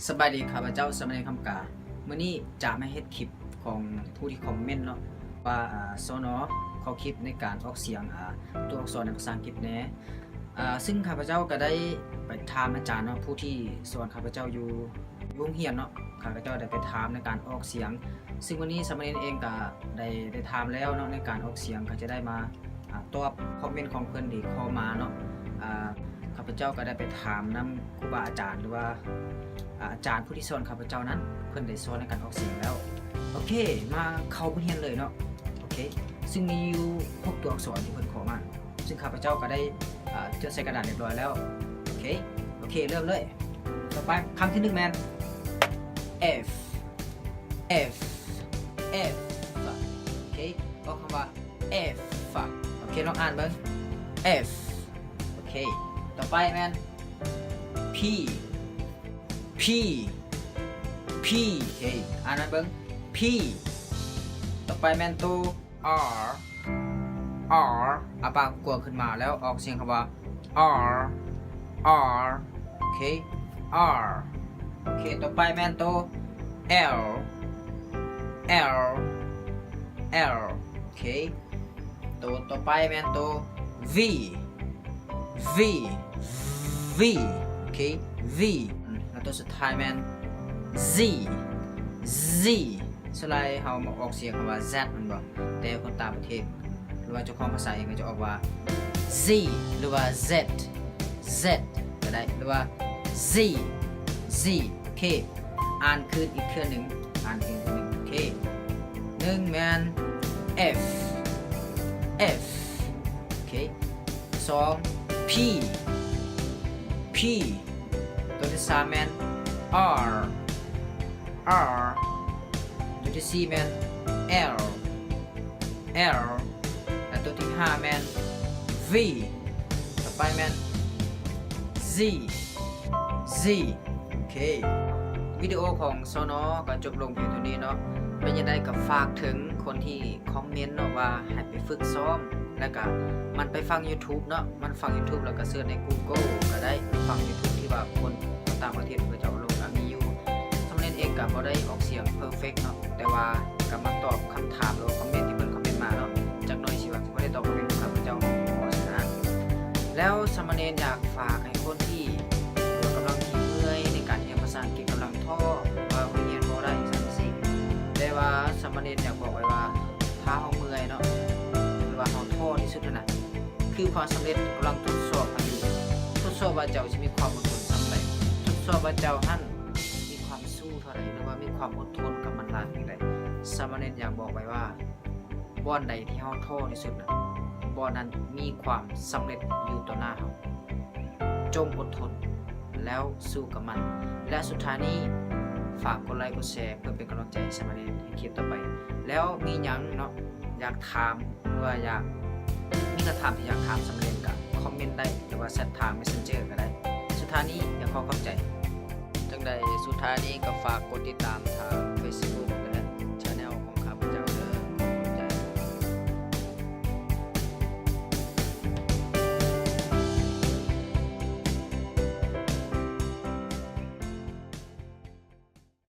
ສະບາຍດີ ຂ້າພະເຈົ້າ ສາມະເນນຄຳກາ. ມື້ນີ້ຈະມາເຮັດຄລິບຂອງຜູ້ທີ່ຄອມເມັນເນາະ ວ່າ ອາ ສນ ຂໍຄລິບໃນການອອກສຽງ ອາ ຕົວອັກສອນໃນພາສາອັງກິດແດ່. ອາ ຊຶ່ງຂ້າພະເຈົ້າກໍໄດ້ໄປຖາມອາຈານເນາະ ຜູ້ທີ່ສອນຂ້າພະເຈົ້າຢູ່ ຢູ່ໂຮງຮຽນເນາະ, ຂ້າພະເຈົ້າໄດ້ໄປຖາມໃນການອອກສຽງ. ຊຶ່ງວັນນີ້ສາມະເນນເອງກໍໄດ້ ໄດ້ຖາມແລ້ວເນາະ ໃນການອອກສຽງ ກໍຈະໄດ້ມາ ອາ ຕອບຄອມເມັນຂອງເພິ່ນທີ່ຂໍມາເນາະ. ອາ ຂ້າພະເຈົ້າກໍໄດ້ໄປຖາມນຳຄູບາອາຈານ ຫຼືວ່າ ອາ ອາຈານຜູ້ທີ່ສອນຂ້າພະເຈົ້ານັ້ນ ເພິ່ນໄດ້ສອນໃນການອອກສຽງແລ້ວ. ໂອເຄ ມາເຂົ້າບົດຮຽນເລີຍເນາະ. ໂອເຄ ຊຶ່ງມີຢູ່ຫົກຕົວອັກສອນທີ່ເພິ່ນຂໍມາ, ຊຶ່ງຂ້າພະເຈົ້າກໍໄດ້ ອາ ຈົດໃສ່ກະດາດຮຽບຮ້ອຍແລ້ວ. ໂອເຄ ໂອເຄ ເລີ່ມເລີຍ. ຕໍ່ໄປ ຄຳທີໜຶ່ງແມ່ນ F F F ໂອເຄ ອອກຄຳວ່າ F ໂອເຄ ລອງອ່ານເບິ່ງ F. ໂອເຄ ຕໍ່ໄປແມ່ນ P P P ໂອເຄ ອ່ານນຳເບິ່ງ P. ຕໍ່ໄປແມ່ນໂຕ R R ອາປາກກວ້າງຂຶ້ນມາ ແລ້ວອອກສຽງຄຳວ່າ R R ໂອເຄ R. ໂອເຄ ຕໍ່ໄປແມ່ນໂຕ L L L ໂອເຄ ໂຕຕໍ່ໄປແມ່ນໂຕ V V V ໂອເຄ V. ແລ້ວໂຕສຸດທ້າຍແມ່ນ Z Z. ສ່ວນຫຼາຍເຮົາມັກອອກສຽງຄຳວ່າ Z ແມ່ນບໍ່? ແຕ່ຄົນຕ່າງປະເທດ ຫຼືວ່າເຈົ້າຂອງພາສາເອງກໍຈະອອກວ່າ Z ຫຼືວ່າ Z Z ກໍໄດ້ ຫຼືວ່າ Z Z. ໂອເຄ ອ່ານຄືນອີກເທື່ອໜຶ່ງ ອ່ານຄືນອີກເທື່ອໜຶ່ງ. ໂອເຄ ໜຶ່ງແມ່ນ F F ໂອເຄ ສອງ P P. ໂຕທີສາມແມ່ນ R R. ໂຕທີສີ່ແມ່ນ L L. ແລະ ໂຕທີຫ້າແມ່ນ V. ຕໍ່ໄປແມ່ນ Z Z. ໂອເຄ ວິດີໂອຂອງ ສນ ກໍຈົບລົງພຽງເທົ່ານີ້ເນາະ. ເປັນຈັ່ງໃດກໍຝາກເຖິງຄົນທີ່ຄອມເມັນເນາະ ວ່າໃຫ້ໄປຝຶກຊ້ອມ ແລ້ວກໍມັນໄປຟັງ YouTube ເນາະ, ມັນຟັງ YouTube ແລ້ວກໍເສີດໃນ Google ກໍໄດ້, ໄປຟັງ YouTube ທີ່ວ່າຄົນຕ່າງປະເທດເຂົາເຈົ້າລົງກໍມີຢູ່. ສາມະເນນເອງກໍບໍ່ໄດ້ອອກສຽງ perfect ເນາະ, ແຕ່ວ່າກໍມາຕອບຄຳຖາມ ຫຼືວ່າຄອມເມັນທີ່ເພິ່ນຄອມເມັນມາເນາະ. ຈັກໜ່ອຍຊິວ່າຊິບໍ່ໄດ້ຕອບຄອມເມັນຂອງຂ້າພະເຈົ້າເນາະ ເພາະສະນັ້ນ ແລ້ວສາມະເນນຢາກຝາກໃຫ້ຄົນທີ່ ກຳລັງຂີ້ເມື່ອຍໃນການຮຽນພາສາອັງກິດ, ກຳລັງທໍ້ວ່າຮຽນບໍ່ໄດ້ ຈັ່ງຊັ້ນຈັ່ງຊີ້, ແຕ່ວ່າສາມະເນນຢາກບອກໄວ້ວ່າ ຖ້າເຮົາເມື່ອຍເນາະ ຫຼືວ່າເຮົາທໍ້ທີ່ສຸດຫັ້ນນະ ຄືຄວາມສຳເລັດກຳລັງທົດສອບເຮົາຢູ່, ທົດສອບວ່າເຈົ້າຊິມີຄວາມອົດທົນສ່ຳໃດ, ທົດສອບວ່າເຈົ້າຫັ້ນມີຄວາມສູ້ເທົ່າໃດ ຫຼືວ່າມີຄວາມອົດທົນກັບມັນຫຼາຍເປັນໃດ. ສາມະເນນຢາກບອກໄວ້ວ່າ ບ່ອນໃດທີ່ເຮົາທໍ້ທີ່ສຸດນະ, ບ່ອນນັ້ນມີຄວາມສຳເລັດຢູ່ຕໍ່ໜ້າເຮົາ. ຈົ່ງອົດທົນ ແລ້ວສູ້ກັບມັນ. ແລະ ສຸດທ້າຍນີ້ ຝາກກົດໄລກົດແຊ ເພື່ອເປັນກຳລັງໃຈໃຫ້ສາມະເນນໃນຄລິບຕໍ່ໄປ. ແລ້ວມີຫຍັງເນາະ ຢາກຖາມ ຫຼືວ່າຢາກ ມີຄຳຖາມທີ່ຢາກຖາມສາມະເນນ ກໍຄອມເມັນໄດ້ ຫຼືວ່າແຊັດທາງ Messenger ກໍໄດ້. ສຸດທ້າຍນີ້ ຢາກຂໍຂອບໃຈ. ຈັ່ງໃດ ສຸດທ້າຍນີ້ກໍຝາກກົດຕິດຕາມທາງ Facebook